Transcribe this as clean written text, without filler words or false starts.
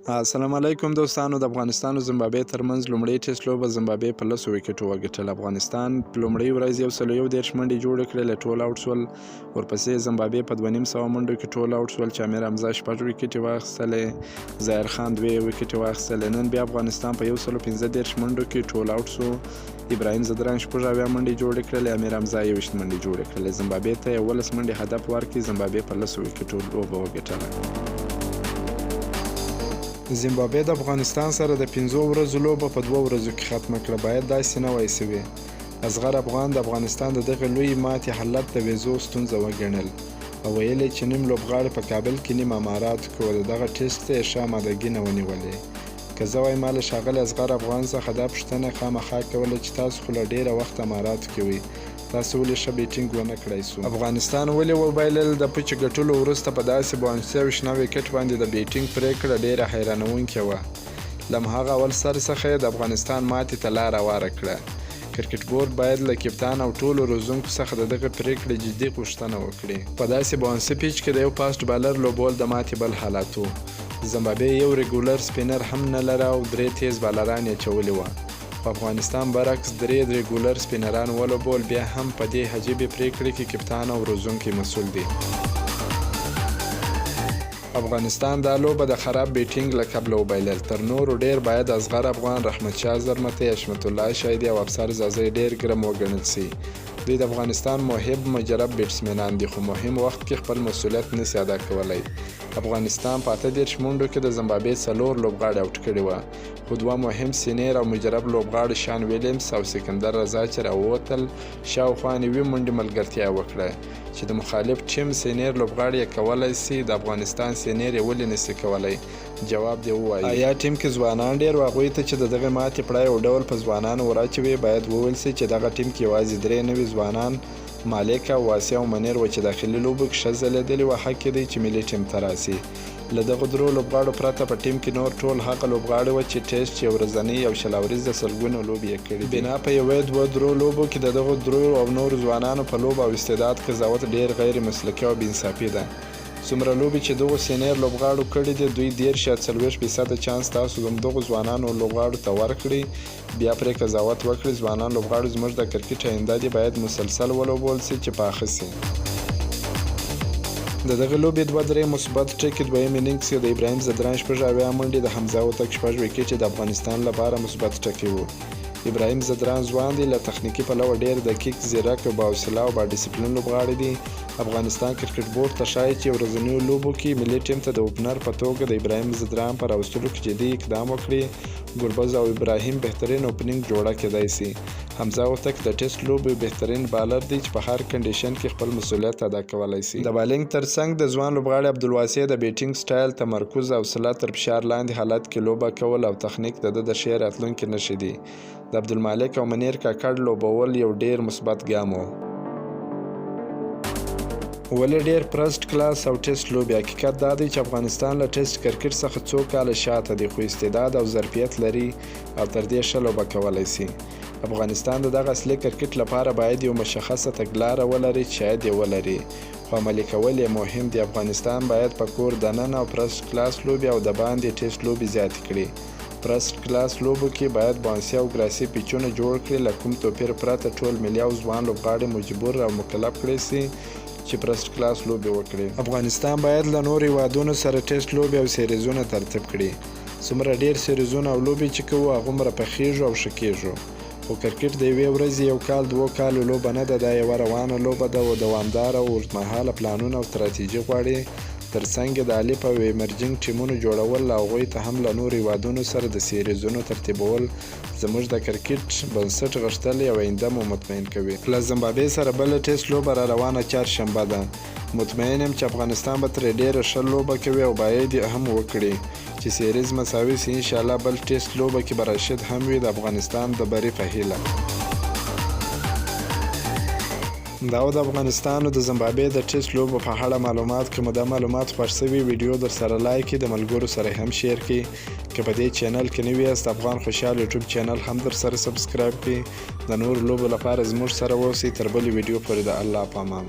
السلام علیکم دوستانو، د افغانستان او زمبابوې ترمنځ لومړۍ ټیسټ لوبه زمبابوې په 10 ویکټو وګټل. افغانستان لومړۍ ورځ 131 منډې جوړې کړې، له ټول اوټ شول. ورپسې زمبابوې په 250 منډو کې ټول اوټ شول چې امیر حمزه شپږ ویکټې واخیستلې، ظاهر خان دوې ویکټې واخیستلې. نن بیا افغانستان په 135 منډو کې ټول اوټ شو. ابراهیم ځدران 76 منډې جوړې کړلې، امیر حمزه 21 منډې جوړې کړلې. زمبابوې ته یې 17 منډې هدف ورکړي، زمبابوې په 10 ویکټو لوبه وګټله. زمبابوې د افغانستان سره د 5 ورځو لوبه په 2 ورځو کې ختمه کړه، باید داسې نه وای شوي. اصغر افغان د افغانستان د دغې لویې ماتې حالت د ویزو ستونزه وګڼل او ویل یې چې نیم لوبغاړي په کابل کې، نیم اماراتو کې وو، د دغه ټیسټ ته یې ښه امادګي نه وه نیولې. که زه وای، ما له ښاغلي اصغر افغان څخه دا پوښتنه خامخا کوله چې تاسو خو له ډېره وخته اماراتو کې وئ، تاسو ولې ښه بیټینګ ونه کړای شو؟ افغانستان ولې وبایلل؟ د پچې ګټلو وروسته په داسې باونسي او شنه ویکټ باندې د بیټینګ پرېکړه ډېره حیرانوونکې وه. له هماغه اول سر څخه یې د افغانستان ماتې ته لار اواره کړه. کرکټ بورډ باید له کپتان او ټولو روزونکو څخه د دغې پرېکړې جدي غوښتنه وکړي. په داسې باونسي پیچ کې د یو فاسټ بالر لوبول د ماتې بل حالت و. زمبابوې یو ریګولر سپینر هم نه لره او درې تیز بالران یې اچولي وه، خو افغانستان برعکس درې ریګولر سپینران ولوبول. بیا هم په دې عجیبې پریکړې کې کپتان او روزونکی مسول دي. افغانستان دا لوبه د خراب بیټینګ له کبله وبایلل. تر نورو ډیر باید اصغر افغان، رحمت شاه زرمتی، حشمت الله شاهدي او افسر ځاځی ډیر ګرم وګڼل سي. دوی د افغانستان محب مجرب بیټسمینان دي، خو مهم وخت کې خپل مسولیت نسي ادا کولای. افغانستان په 38 منډو کې د زمبابوې څلور لوبغاړي اوټ کړي وه، خو دوه مهم سینیر او مجرب لوبغاړي شان ویلیمز او سکندر رضا چې راووتل، شاوخوا 90 منډې ملګرتیا یې وکړه چې د مخالف ټیم سینیر لوبغاړي یې کولای شي، د افغانستان سینیر یې ولې نشي کولای؟ جواب دې ووایي. ایا ټیم کې ځوانان ډېر وه؟ هغوی ته چې د دغې ماتې پړه یو ډول په ځوانانو وراچوي، باید وویل شي چې دغه ټیم کې یوازې 93 ځوانان، مالک او واسع او منیر وه چې داخلي لوبو کې ښه ځلېدلي وه، حق یې دی چې ملي ټیم ته راشي. له دغو درو لوبغاړو پرته په ټیم کې نور ټول هغه لوبغاړي وه چې ټېسټ، یو ورځنۍ او 20 اوریزه سلګونه لوبې یې کړي دي. بنا په یوې، دوه، درو لوبو کې د دغو درو او نورو ځوانانو په لوبه او استعداد قضاوت ډېر غیر مسلکي او بې انصافي ده. څومره لوبې چې دغو سینیر لوبغاړو کړي دي، دوی 30 یا 40 فیصده چانس تاسو همدغو ځوانانو لوبغاړو ته ورکړئ، بیا پرې قضاوت وکړي. ځوانان لوبغاړي زموږ د کرکټ آینده دي، باید مسلسل ولوبول شي چې پاخه شي. د دغې لوبې دوه درې مثبت ټکي: دویم اننګز کې د ابراهیم ځدران 76 منډې، د حمزه هوتک شپږ ویکټې د افغانستان لپاره مثبت ټکی وو. ابراهیم ځدران ځوان دی، له تخنیکي پلوه ډېر دقیق، ځیرک، باحوصله او با ډسپلین لوبغاړی دی. افغانستان کرکټ بورډ ته ښایي چې ورځنیو لوبو کې ملي ټیم ته د اوپنر په توګه د ابراهیم ځدران په راوستلو کې جدي اقدام وکړي. ګربز او ابراهیم بهترین اوپنینګ جوړه کیدای شي. حمزه هوتک د ټیسټ لوبو بهترین بالر دی چې په هر کنډیشن کې خپل مسولیت ادا کولای شي. د بالینګ ترڅنګ د ځوان لوبغاړي عبدالواسع د بیټینګ سټایل، تمرکز، حوصله، تر فشار لاندې حالت کې لوبه کول او تخنیک د ده د ښې راتلونکې نښې دي. د عبدالمالک او منیر کاکړ لوبول یو ډیر مثبت ګام و. ولې ډېر فرسټ کلاس او ټېسټ لوبې؟ حقیقت دا دی چې افغانستان له ټېسټ کرکټ څخه څو کاله شاته دی، خو استعداد او ظرفیت لري او تر دې ښه لوبه کولی شي. افغانستان د دغه اصلي کرکټ لپاره باید یو مشخصه تګلاره ولري چې شاید یې ولري، خو عملي کول یې مهم دي. افغانستان باید په کور دننه او فرسټ کلاس لوبې او دباندې ټېسټ لوبې زیاتې کړي. فرسټ کلاس لوبو کې باید باونسي او ګراسي پیچونه جوړ کړي، له کوم توپیر پرته ټول ملي او ځوان لوبغاړي مجبور او مکلف کړی شي چې فرسټ کلاس لوبې وکړي. افغانستان باید له نورو هیوادونو سره ټیسټ لوبې او سیریزونه ترتیب کړي. څومره ډیر سیریزونه او لوبې چې کوو، هغومره پخیږو او ښه کیږو. خو کرکټ د یوې ورځې، یو کال، دوو کالو لوبه نه ده، دا یوه روانه لوبه ده او دوامداره او اوږدمهاله پلانونه او ستراتیژي غواړي. تر څنګ یې د الف او ایمرجینګ ټیمونو جوړول او هغوی ته هم له نورو هیوادونو سره د سیریزونو ترتیبول زموږ د کرکټ بنسټ غښتلی او اینده مو مطمئن کوي. له زمبابوې سره بله ټیسټ لوبه را روانه چهارشنبه ده. مطمئن یم چې افغانستان به ترې ډېره ښه لوبه کوي او باید یې هم وکړي چې سیریز مساوي شي. انشاالله بل ټیسټ لوبه کې به راشد هم وي. د افغانستان د بري په هیله. دا و د افغانستان او د زمبابوې د ټیسټ لوبو په اړه معلومات. که مو دا معلومات خوښ شوي، ویډیو درسره لایک کړئ، د ملګرو سره هم شیر کړئ. که په دې چینل کې نوي یاست، افغان خوشحال یوټیوب چینل هم درسره سبسکرایب کړئ. د نورو لوبو لپاره زموږ سره اوسئ. تر بلې ویډیو پورې د الله په امان.